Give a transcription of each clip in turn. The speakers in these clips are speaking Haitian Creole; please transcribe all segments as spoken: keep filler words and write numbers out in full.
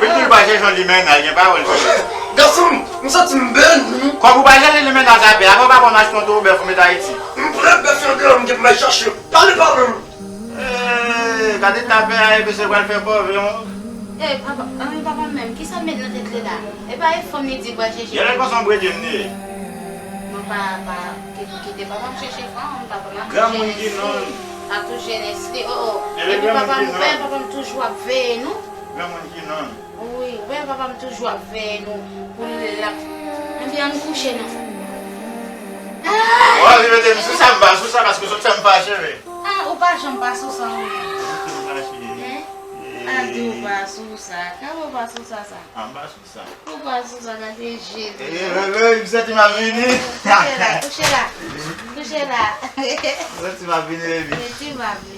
Wi, pou l pa chèche yon limennaj, gen pawòl sou li. Gason m, m santi m beni. Kòb ou pa chèche limennaj a pè, apre w pa konn achte yon towo bèf ou met Ayiti. M pran bèf yo deyò, m gen pou m al chache. Pale, pale. Eh, gade tapè a, epi se pral fè pòv yon. Eh, papa, ann, papa m menm, kisa l met nan tèt li la? E pa e fanm li di pral chèche. Genlè konsa yon bredi m li ye. Mwen pa, pa, ki-, kite papa m chèche fanm, papa m ap touche nès li, ap touche nès li, oh, oh. Epi papa m, papa m toujou ap veye nou. Granmoun ki nonm. Wi, ou wè papa m toujou ap veye nou pou l ap. Ann vin ann kouche non. Ou anvi mete m sou sa, m pa sou sa, paske sot fè m fache, wi. Ah, ou pa janm pa sou sa, ou menm. Mete m fache. Hein? A di ou pa sou sa. Kòman ou pa sou sa, sa? Ah, m pa sou sa. Ou pa sou sa, gade Jezi. Eh, eh, eh, m santi m ap vini. Kouche la, kouche la. Kouche la. M santi m ap vini, baby. Santi m ap vini.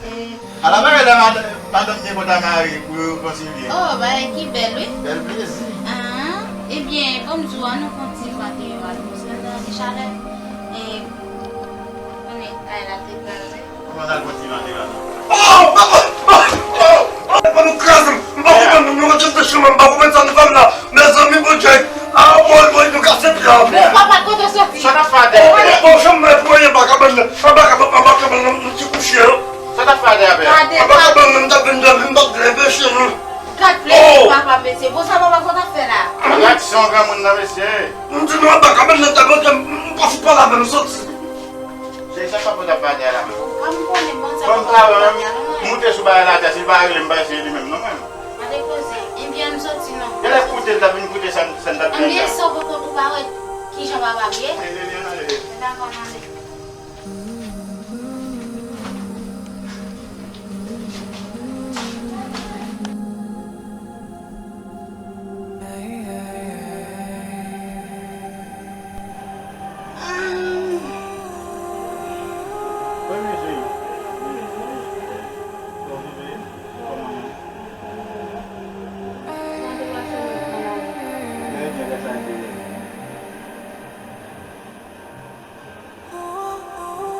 Eh. Ala bagay la, mad-, madanm te kontan mari pou yo rekonsilye. Oh, bagay ki bèl, wi. Bèl plezi. Ah, ebyen, ban m di w, ann nou fè yon ti vante yon atmosfè, nan ti chalè. Eh, konnen kay la te bèl, wi. Kòman n al fè yon ti vante la, non? Oh, oh, oh, oh, oh. Epa nou kraze m. M pa konprann nou, nou rantre nan chanm mwen, m pa konprann sa nou fè m la. Mezanmi, Bondye. Ah, woy, woy, nou kase pye a. Men papa, kote w soti? Sa n ap fè atè a? Oh, bon, chanm mwen pou anyen anba kabann nan. Anba kabann, anba kabann nan, nou te kouche, yo. Sa n ap fè atè a, pè? Anba kabann nan, m t ap vin dòmi, m pa t vle anpeche nou. Gad plezi papa, mesye. Bon, sa papa, sa w t ap fè la? Reyaksyon granmoun nan, mesye. M di nou anba kabann nan, m t ap antre, m pa fout pale avè m, soti. Se sa papa t ap fè atè a la menm. Ou pa m konnen bon sa papa t ap fè atè a la menm. Kòm travay menm, moute sou bagay la atè, si l pa regle m, m pa eseye li menm non, mwen. Pa depoze. Ebyen, m soti non. Genlè koute l t ap vin koute sa, sa n t ap di. Ebyen, sa w poko tou pa wè kijan papa m ye? Leve, leve, leve. Dakò, m ale.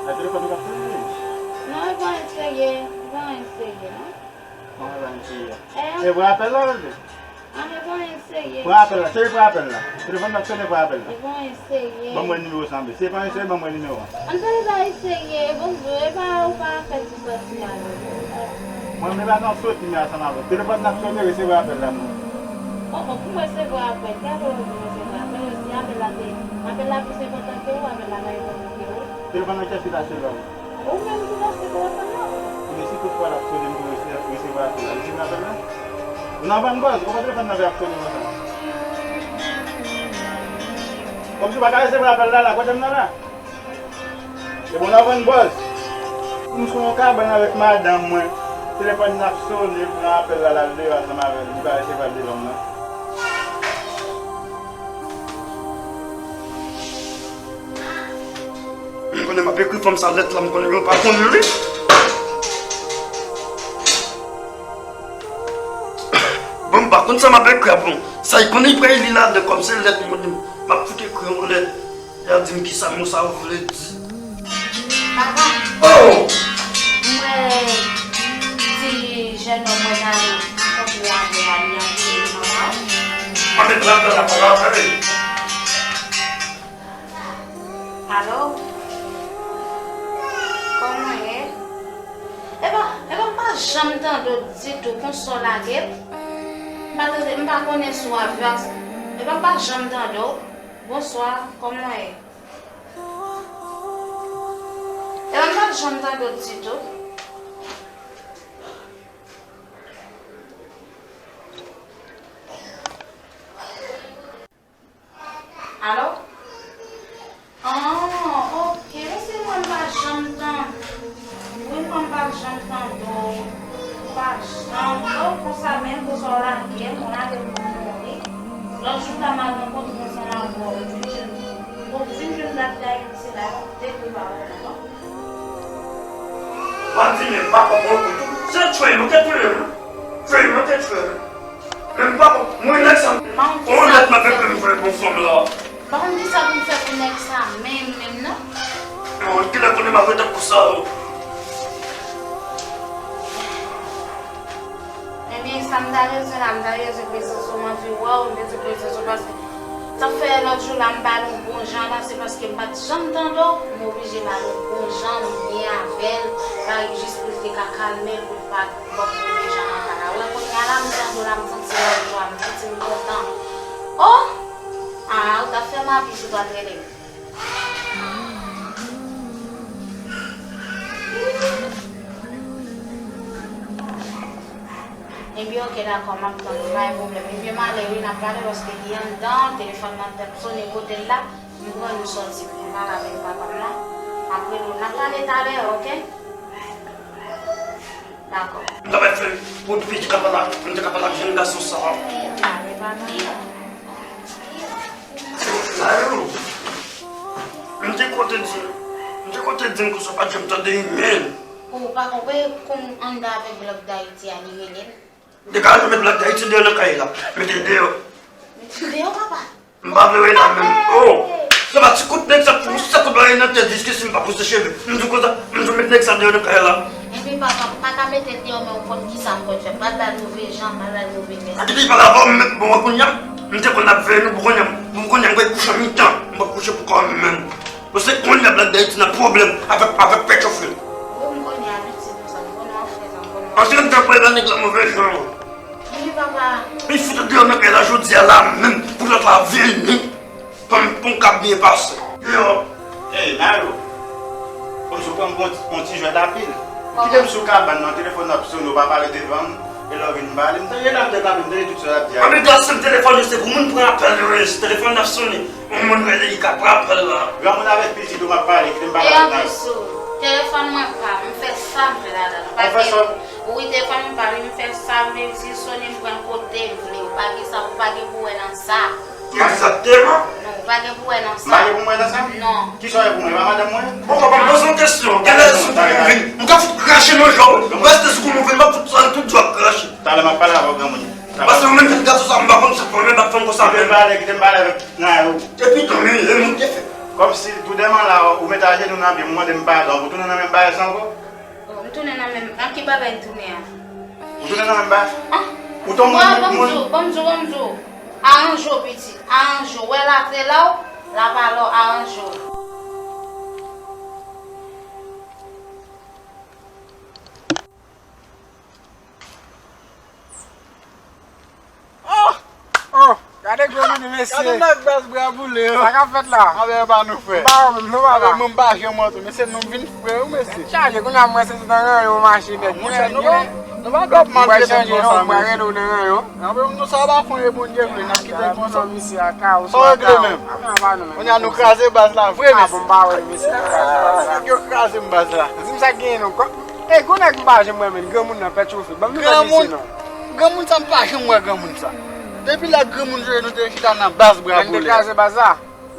Nan telefòn ou k ap sone? Non, e pa anyen serye, e pa anyen serye, non. Kòman e pa anyen serye? E, e pran apèl la, tande? Ah, e pa anyen serye. Pran apèl la, cheri, pran apèl la. Telefòn nan ap sone, pran apèl la. E pa anyen serye. Ban mwen nimewo sa, anben. Si e pa anyen serye, ban mwen nimewo a. Ann pale bagay serye, e bon, e pa, ou pa fè ti sòti a, non. Mwen menm la nan soti men ansanm avè w. Telefòn nan ap sone, resevwa apèl la, mwen. Oh, oh, pou m resevwa apèl, ki apèl ou di m resevwa? Apèl ou, si apèl la te, apèl la plis enpòtan ke ou, apèl la pa enpòtan ke ou. Telefòn nan kiyès ki ta sere a? Ou menm ki ta sere telefòn nan. Ebyen, si tout fwa l ap sone, m tou rese-, resevwa apèl la. Resevwa apèl la? Ou nan vann bòz, ou pran telefòn nan vè ap sone konsa. Kòmsi ou pa ka resevwa apèl la la, kote m nan la? Se bon, la vann bòz. M sou yon kabann avèk madanm mwen. Telefòn nan ap sone, m pran apèl la, l al deyò ansanm avè l. Li pa resevwa l devan m nan. M konnen m ap ekri fanm sa lèt la, m konnen yo pa konn li. Bon, m pa konn sa m ap ekri a, bon. Sa y konnen y pral li ladan, kòm se lèt, m konnen m ap fout ekri yon lèt. Y a di m kisa mo sa yo vle di. Papa. Oh! M wè ti jènòm mwen ta rankontre avè a, li antre nan kay la. Mande pou l ap fè la, pa la fè. Alo? Kòman w ye? Epa, epa, m pa janm tande w ditou, konsa w lage m. M pa tande, m pa konnen si w avè, epa, m pa janm tande w. Bonswa, kòman w ye? Epa, m pa janm tande w ditou. Alo? Ah, ok. Mesye, mwen pa janm tande. Wi, mwen pa janm tande w. Pa janm. Oh, konsa menm, konsa w lage m, w lage m pou m mouri. Lòt jou, ta m al rankontre ansanm avè w. Ou vin jwenn, ou vin jwenn dat la, se la, te prepare w, non? Pa di men, m pa konprann ou tou. Se tchwey nou te tchwey, wi. Tchwey nou te tchwey. Men m pa konprann, mwen nèg sa, on nèg m ap ekri m vre bon fanm la. M pa konn kisa pou m fè pou nèg sa menm, menm non. Yo, kilè konnen m ap ret ap konsa, yo. Men Men sa m ta bezwen la, m ta bezwen prezans ou, m anvi wè w, m bezwen prezans ou paske sa fè lòt jou la m pa nou bon jan la, se paske m pa t janm tande w, m oblije pa nou bon jan, m byen avè l, parèt jis pou l te ka kalme l, pou l pa ban m pwoblèm jan nan kay la. Wè kounye a la m tande w la, m santi lòt jou a, m santi m kontan. Oh! Ah, ou t ap fè m api si w pa t rele m. Ebyen, oke, dakò, m ap tann ou, pa gen pwoblèm. Ebyen, m ale wi, n ap pale paske li anndan, telefòn nan t ap sonnen kote l la. M pran nou sòti pou m pale avèk papa m nan. M ap rele w, n ap pale talè, oke? Dakò. M ta bay fè pou piti kapab la, m te kapab la jwenn gason sa a. Pale, papa. Ayou! M te konte di, m te konte di m konsa pa janm tande imèl. Ou pa konprann, konn anndan avèk Blòk Dayiti a, li rele m. Degaje w, met Blòk Dayiti deyò nan kay la. Mete l deyò. Mete l deyò, papa. M pa vle wè l la menm. Oh! Se pa ti kout nèg sa pou sèt kout bagay nan tèt diske si m pa pouse cheve. M di w konsa, m di w met nèg sa deyò nan kay la. Ebyen papa, m pa ka mete l deyò, men ou konn kisa m konn fè. M pral ba l move jan, m pral ba l move lè. Kite l pale avè w, m mèt bon kounye a. M te konn ap veye nou pou kounye a, pou kounye a m kouche mitan. M p ap kouche pou kò m menm. Paske kounye a Blòk Dayiti nan pwoblèm avèk, avèk pèt chofè. Wi, m konnen abitid nou sa, m konnen w ap fè sa, m konnen w ap fè sa. Antre nan pwoblèm nèg la move jan. Wi, papa. Li fout deyò nan kay la jodi a la menm, pou lòt la vini. Pou m, pou m kab byen pase. Deyò. Ey, Nalo. Ou sou pran m pou yon ti, yon ti jwèt apil. Ou kite m sou kabann nan, telefòn nan ap sonnen, ou pa pale devan m, e lè w vin pale, m tande la, m te kanpe, m tande tout sa w ap di a. Anben, gad, se telefòn yo, se pou moun pran apèl yo ye, se telefòn nan ap sonnen. Yon moun rele, li ka pran apèl la. Granmoun avèk pitit ou m ap pale, kite m pale avèk Nalo. E anplis tou, telefòn mwen pa, m fè sa m vle ladan l. Ou fè sa? Wi, telefòn mwen pa, wi, m fè sa m vle, si l sonnen, m pran l kote m vle. Ou pa gen sa, ou pa gen pou wè nan sa. Egzakteman. Non, ou pa gen pou wè nan sa. M pa gen pou m wè nan sa? Non. Kisa w ye pou mwen? E pa madanm mwen? Bon, papa, m poze yon kesyon. Genlè sou kou m vin, m ka fout krache nan je w. Reste sou kou m vin, m ap fout sa tout djòb krache. Talè m ap pale avè w, granmoun. Paske ou menm jèn gason sa, m pa konn sa pou mwen bat fanm konsa menm. Kite m pale, kite m pale avèk Nayou. Epi tou, men, e moun te fè. Kòmsi toudèman la, ou met ajenou nan pye m, ou mande m padon, ou tounen nan menm bagay sa ankò? Oh, m tounen nan menm, nan ki bagay m tounen an? Ou tounen nan menm bagay? Ah, ou tonbe moun, moun. Ban m di w, ban m di w, ban m di w. Aranje w, pitit, aranje w. Wè l ap rele w, l ap ale w, aranje w. Oh! Oh! Gade gwo moun mesye. Gade nèg baz bra boule yo. Sa k ap fèt la? Anben e pa nou frè. M pa wè w menm non papa. Anben mwen m pa janm wè w tou. Mesye nou vin frè wi mesye. Chaje kounye a m wè se tout nan ranyon w mache nèg. Monchè nou pa, nou pa dwe ap maltrete m konsa mesye. Anben nou sa pa fon e Bondye vre n ap kite l konsa. Sa w regle menm? Kounye a nou kraze baz la vre mesye. Nèg yo kraze m baz la. Di m sa k genyen non. E gwo nèg m pa janm wè menm, granmoun nan pèt chofe. Ban m nouvèl mesye non. Granmoun sa m pa janm wè granmoun sa. Depi lè granmoun jwe nou te chita nan baz bra boule. Nèg te kraze baz la.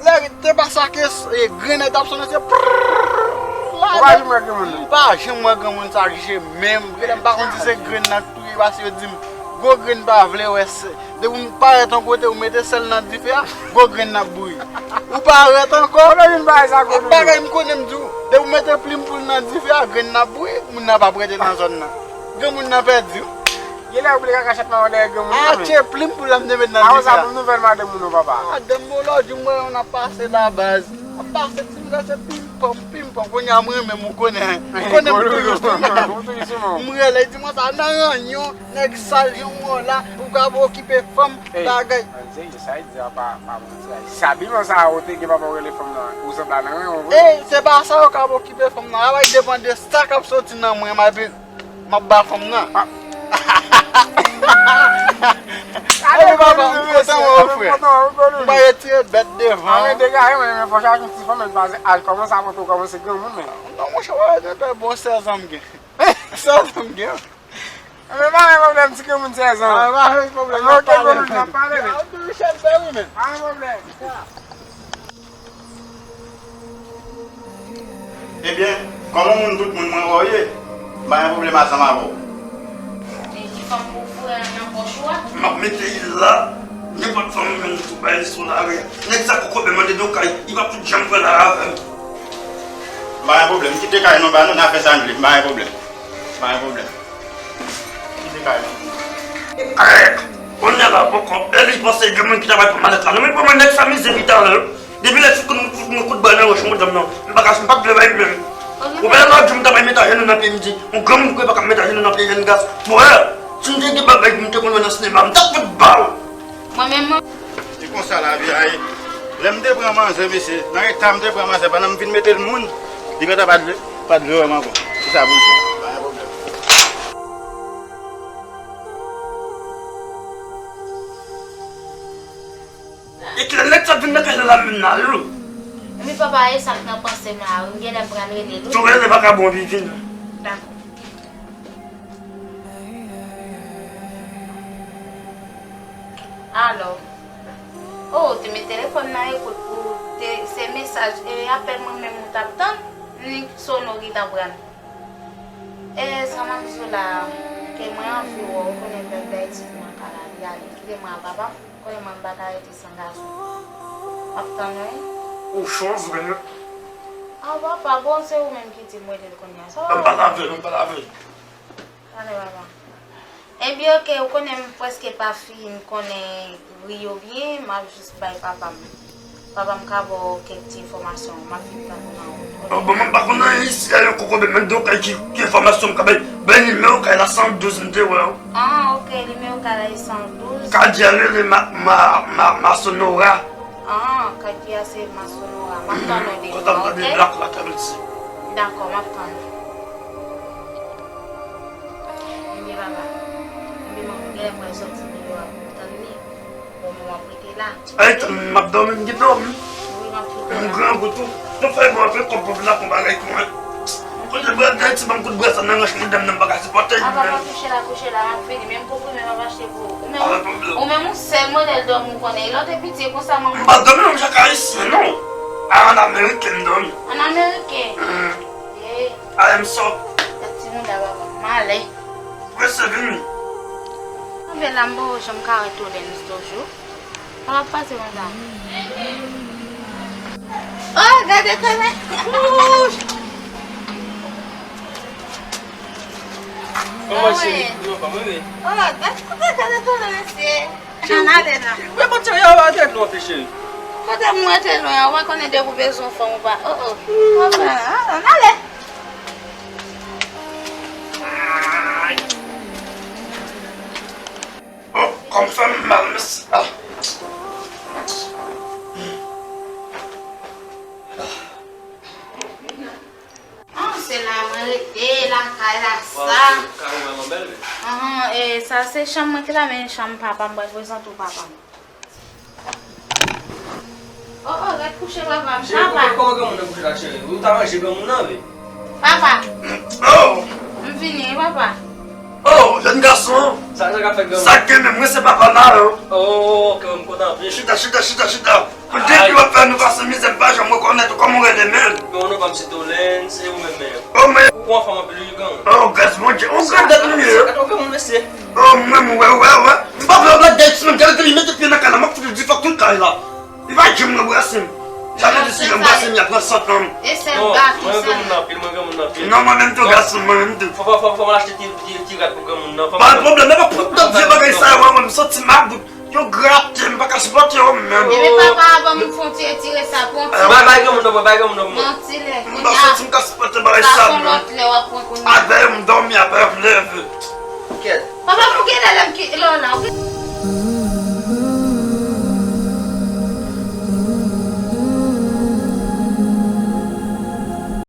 Lè te pa sa ke e grenn nèg t ap sonnen se prrrr. Ou pa janm wè granmoun nan? M pa janm wè granmoun sa riche menm. Genlè m pa konn si se grenn nan k touye pase yo di m gwo grenn pa vle wè se. Depi w parèt yon kote, ou mete sèl nan dife a, gwo grenn nan ap bouyi. Ou parèt ankò. Kote w vin bay sa kote w? Bagay m konnen m di w. Depi w mete plim poul nan dife a, grenn nan ap bouyi, moun nan p ap rete nan zòn nan. Granmoun nan pèdi w. Genlè ou bliye kakachèt mayo dèyè granmoun nan. Atye plim poul la m te met nan dife a. Awo sa pou nouvèl madanm ou non papa. Madanm mwen lòt jou m wè yon ap pase la baz. Ap pase ti m se pim pam, pim pam. Kounye a m renmen m ou konnen. Ou konnen m toujou sou mwen. M rele, li di mwen sa nan ranyon, nèg sal jan w la, ou ka okipe fanm, bagay. Sa y di a pa, pa manti a. Sa biman sa a ou te gen papa w rele fanm nan, ou sanble a nan ranyon vre. E, se pa sa yo ka okipe fanm nan. Sa va depann de sa k ap soti nan mwen, m ap, m ap ba fanm nan. Gade papa, m kontan wè w frè. M pa retire bèt devan. Anben degaje mwen, men fò chache yon ti fanm, men al kòmanse a montre w kòmanse granmoun men. Non monchè, w wè depi bon sèz an m gen. Sèz an m gen. Anben pa gen pwoblèm, ti granmoun sèz an. Anben pa gen pwoblèm. Anben oke granmoun, n ap pale men. Richard fè wi men. Pa gen pwoblèm. Ebyen, kòm yon moun tout moun mwen wè w ye, m pa gen pwoblèm ansanm avè w. Men ki fanm pou w foure nan pòch ou a? M ap mete l la, nenpòt fanm ou jwenn sou bay sou lari a. Nèg sa kokobe mande do kay, li p ap fout janm pran lari avè m. M pa gen pwoblèm, m kite kay nou ba nou, n a fè sa n vle, m pa gen pwoblèm. M pa gen pwoblèm. M kite kay nou. Kòrèk. Kounye a la, poko. E li panse gen moun ki ta bay pou malèt la. Non, men pou mwen, nèg sa mizè ki ta la. Depi lè ti kout, kout, kout bal nan wòch, madanm nan. M pa ka, m pa t vle bay menm. Ou pa la di m ta bay met ajenou nan pye m di. Yon granmoun ki pa ka met ajenou nan pye jèn gason. Mwen, si m te gen bagay pou m te konn wè nan sinema, m t ap fout ba w. Mwen menm, mwen. Se konsa lavi a ye. Lè m te pran manzè, mesye, nan eta m te pran manzè, pandan m fin mete l moun, li gentan pa t vle, pa t vle wè m ankò. Se sa pou l fè. Pa gen pwoblèm. E kilè nèg sa vin nan kay la la menm nan, Lolo? Epi papa, e sa k nan panse m la, wi, m genlè pral rele l, wi. Tou rele vakabon vini. Dakò. Alo. Oh, ou te met telefòn nan ekout pou te, se mesaj, e apèl mwen menm ou t ap tann, ni sonori t ap pran. E sa m ap di w la, ke mwen anvi wè w, ou konnen pèp Dayiti vin an kalavi a, li kite mwen a papa m, konnen mwen m pa ka rete san gason. M ap tann ou wi. Ou chòz vre. Ah, papa, bon, se ou menm ki di m rele l kounye a. Sa va? Ban m pale avè l, ban m pale avè l. Talè, papa. Ebyen, oke, ou konnen m prèske pa fin konnen ri yo byen, m ap jis bay papa m. Papa m ka ba w kèk ti enfòmasyon, m ap fin tann ou nan wout. Oh, bon, mwen m pa konn anyen isi a, yon kokobe, men donk, ki, ki enfòmasyon m ka bay? Bay nimewo kay la, san douz, m te wè w. Ah, oke, nimewo kay la, e san douz. Kadi a rele ma, ma, ma, Masonora. Ah, kadi a se Masonora. M ap tann ou devan, oke? Kontan tande blak la, tann ti. Dakò, m ap tann ou. Ebyen, papa. Ebyen, manman, genlè mwen sòti deyò a pou m tann li. Bon, mwen ap rete la. Ay, tann m ap dòmi, m gen dòmi. Wi, m ap rete la. M grangou tou. Nou fè bon, fè kòb pou vin ak yon bagay pou mwen. Kote bra, gade ti banm kout bra sa nan ranch madanm nan, m pa ka sipòte li menm. Papa, pa touche la, touche la, m ap vini. Men m konprime m ap achte pou ou. Ou menm, ou menm, ou sèl modèl dòmi ou konnen. E lè w te piti, e konsa manman. M pa dòmi nan chak ayisyen, non. A, an ameriken m dòmi. An ameriken? Mm. Ye. I am so. Gad ti mouda papa m, malè. Prese vini. Anben la, m poko janm ka wè Tolens toujou. Sa k ap pase konsa? Oh, gade Tolens! Kòman cheri? Yo, kòman ye? Oh, gade, gade Tolens ye. Nan ale nan. Mwen pa t cheri, a, a, tèt nou anpe cheri. Kote m wete lwen an, ou pa konnen depi w bezwen yon fanm ou pa. Oh, oh. Ann ale. Oh, kò m fè m mal, mesye. Ah. Ah, se la mwen rete, lakay la sa. Waw, se kay ou vrèman bèl, wi. Ahan, e, sa se chanm mwen ki la, men chanm papa m, mwen prezante w papa m. Oh, oh, gad kouche papa m, cheri, papa. Kòman, kòman granmoun nan kouche la, cheri? Ou ta ranje granmoun nan, wi. Papa. Oh! M vini, wi, papa. Oh, jèn gason. Sa, sa k ap fèt granmoun? Sa k gen menm, mwen se papa Mayo. Oh, ok, m kontan anpil. Chita, chita, chita, chita. Pou depi w ap fè nou pase mizè, m pa janm rekonèt ou kòm ou rele menm. Bon, non, pa m se Tolens, e ou menm menm? Oh, men. Ou pran fanm anpil, wi, granmoun. Oh, gras Bondye. Ou grandèt nou ye. Sa, sa, sa, granmoun, mesye. Oh, mwen, mwen, wè, wè, wè. M pa vle w black guy, sinon gade li mete pye nan kay la, m ap fout li di fòk tout kay la. Li pa janm ranbrase m. Sa vle di si l ranbrase m, y ap pran sant nan m. E sèl gato sa. Mwen granmoun nan anpil, mwen granmoun nan anpil. Non, mwen menm tou, gason, mwen menm tou. Fò, fò, fò, fò mwen achte ti, ti, ti rad pou granmoun nan. Pa gen pwoblèm, men pa pran tout vye bagay sa yo, mwen, m santi m about. Yo grate, m pa ka sipòte yo menm. Ebyen papa a ban m fon ti retire sa, pran ti. Bay, bay granmoun nan, bay granmoun nan. Pran ti lè. M pa santi m ka sipòte bagay sa menm. Sa se yon lòt lè w ap pran kounye a. Avè yo m dòmi, avè yo m leve. Kèt. Papa, pou genlè lè m kite lè w la,